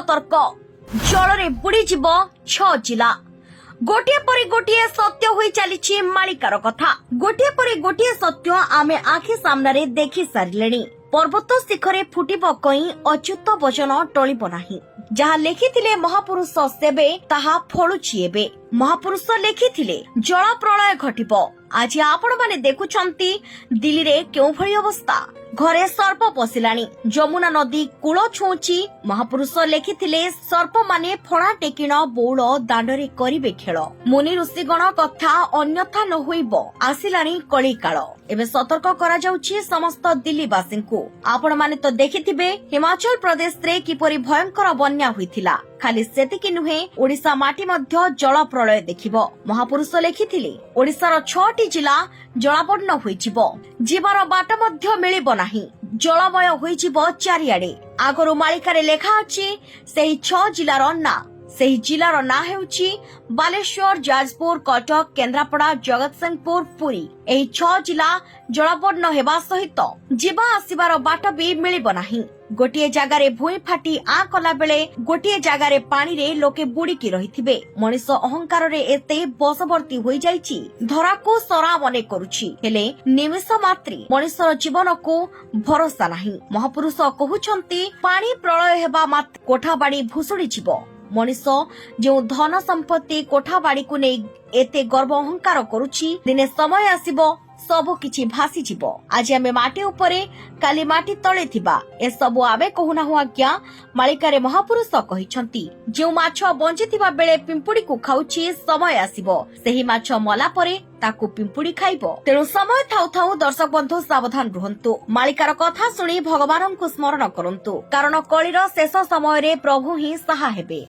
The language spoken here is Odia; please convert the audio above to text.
ସତର୍କ। ଜଳରେ ବୁଡ଼ିଯିବ 6 ଜିଲ୍ଲା। ଗୋଟିଏ ପରେ ଗୋଟିଏ ସତ୍ୟ ହୋଇ ଚାଲିଛି ମାଳିକାର କଥା। ଗୋଟିଏ ପରେ ଗୋଟିଏ ସତ୍ୟ ଆମେ ଆଖି ସାମ୍ନାରେ ଦେଖି ସାରିଲେଣି। ପର୍ବତ ଶିଖରେ ଫୁଟିବ କଇଁ, ଅଚ୍ୟୁତ ବଚନ ଟଳିବ ନାହିଁ। ଯାହା ଲେଖିଥିଲେ ମହାପୁରୁଷ ସେବେ, ତାହା ଫଳୁଛି ଏବେ। ମହାପୁରୁଷ ଲେଖିଥିଲେ ଜଳ ପ୍ରଳୟ ଘଟିବ। ଆଜି ଆପଣମାନେ ଦେଖୁଛନ୍ତି ଦିଲ୍ଲୀରେ କେଉଁଭଳି ଅବସ୍ଥା। ଘରେ ସର୍ପ ପଶିଲାଣି, ଯମୁନା ନଦୀ କୂଳ ଛୁଉଁଛି। ମହାପୁରୁଷ ଲେଖିଥିଲେ ସର୍ପମାନେ ଫଣା ଟେକିଣ, ବଉଳ ଦାଣ୍ଡରେ କରିବେ ଖେଳ। ମୁନି ଋଷିଗଣ କଥା ଅନ୍ୟଥା ନ ହୋଇବ, ଆସିଲାଣି କଳିକାଳ। ଏବେ ସତର୍କ କରାଯାଉଛି ସମସ୍ତ ଦିଲ୍ଲୀବାସୀଙ୍କୁ। ଆପଣମାନେ ତ ଦେଖିଥିବେ ହିମାଚଳ ପ୍ରଦେଶରେ କିପରି ଭୟଙ୍କର ବନ୍ୟା ହୋଇଥିଲା। ଖାଲି ସେତିକି ନୁହେଁ, ଓଡିଶା ମାଟି ମଧ୍ୟ ଜଳ ପ୍ରଳୟ ଦେଖିବ। ମହାପୁରୁଷ ଲେଖିଥିଲେ ଓଡିଶାର 6ଟି ଜିଲ୍ଲା ଜଳାବର୍ଣ୍ଣ ହୋଇଯିବ, ଯିବାର ବାଟ ମଧ୍ୟ ମିଳିବ ନାହିଁ, ଜଳମୟ ହୋଇଯିବ ଚାରିଆଡେ। ଆଗରୁ ମାଳିକାରେ ଲେଖା ଅଛି ସେହି 6 ଜିଲ୍ଲାର ନାଁ। ସେହି ଜିଲ୍ଲାର ନାଁ ହେଉଛି ବାଲେଶ୍ୱର, ଯାଜପୁର, କଟକ, କେନ୍ଦ୍ରାପଡା, ଜଗତସିଂହପୁର, ପୁରୀ। ଏହି 6 ଜିଲ୍ଲା ଜଳାବର୍ଣ୍ଣ ହେବା ସହିତ ଯିବା ଆସିବାର ବାଟ ବି ମିଳିବ ନାହିଁ। ଗୋଟିଏ ଜାଗାରେ ଭୂଇଁ ଫାଟି ଆଁ କଲା ବେଳେ ଗୋଟିଏ ଜାଗାରେ ପାଣିରେ ଲୋକେ ବୁଡିକି ରହିଥିବେ। ମଣିଷ ଅହଙ୍କାରରେ ଏତେ ବଶବର୍ତ୍ତୀ ହୋଇଯାଇଛି, ଧରାକୁ ସରା ମନେ କରୁଛି। ହେଲେ ନିମିଷ ମାତ୍ରେ ମଣିଷର ଜୀବନକୁ ଭରସା ନାହିଁ। ମହାପୁରୁଷ କହୁଛନ୍ତି, ପାଣି ପ୍ରଳୟ ହେବା ମାତ୍ରେ କୋଠାବାଡି ଭୁଷୁଡି ଯିବ। ମଣିଷ ଯେଉଁ ଧନ ସମ୍ପତ୍ତି, କୋଠାବାଡିକୁ ନେଇ ଏତେ ଗର୍ବ ଅହଙ୍କାର କରୁଛି, ଦିନେ ସମୟ ଆସିବ ସବୁ କିଛି ଭାସିଯିବ। ଆଜି ଆମେ ମାଟି ଉପରେ, କାଲି ମାଟି ତଳେ ଥିବା। ଏସବୁ ଆମେ କହୁନାହୁଁ ଆଜ୍ଞା, ମାଳିକାରେ ମହାପୁରୁଷ କହିଛନ୍ତି। ଯେଉଁ ମାଛ ବଞ୍ଚିଥିବା ବେଳେ ପିମ୍ପୁଡିକୁ ଖାଉଛି, ସମୟ ଆସିବ ସେହି ମାଛ ମଲା ପରେ ତାକୁ ପିମ୍ପୁଡି ଖାଇବ। ତେଣୁ ସମୟ ଥାଉ ଥାଉ ଦର୍ଶକ ବନ୍ଧୁ, ସାବଧାନ ରୁହନ୍ତୁ। ମାଳିକାର କଥା ଶୁଣି ଭଗବାନଙ୍କୁ ସ୍ମରଣ କରନ୍ତୁ, କାରଣ କଳିର ଶେଷ ସମୟରେ ପ୍ରଭୁ ହିଁ ସାହା ହେବେ।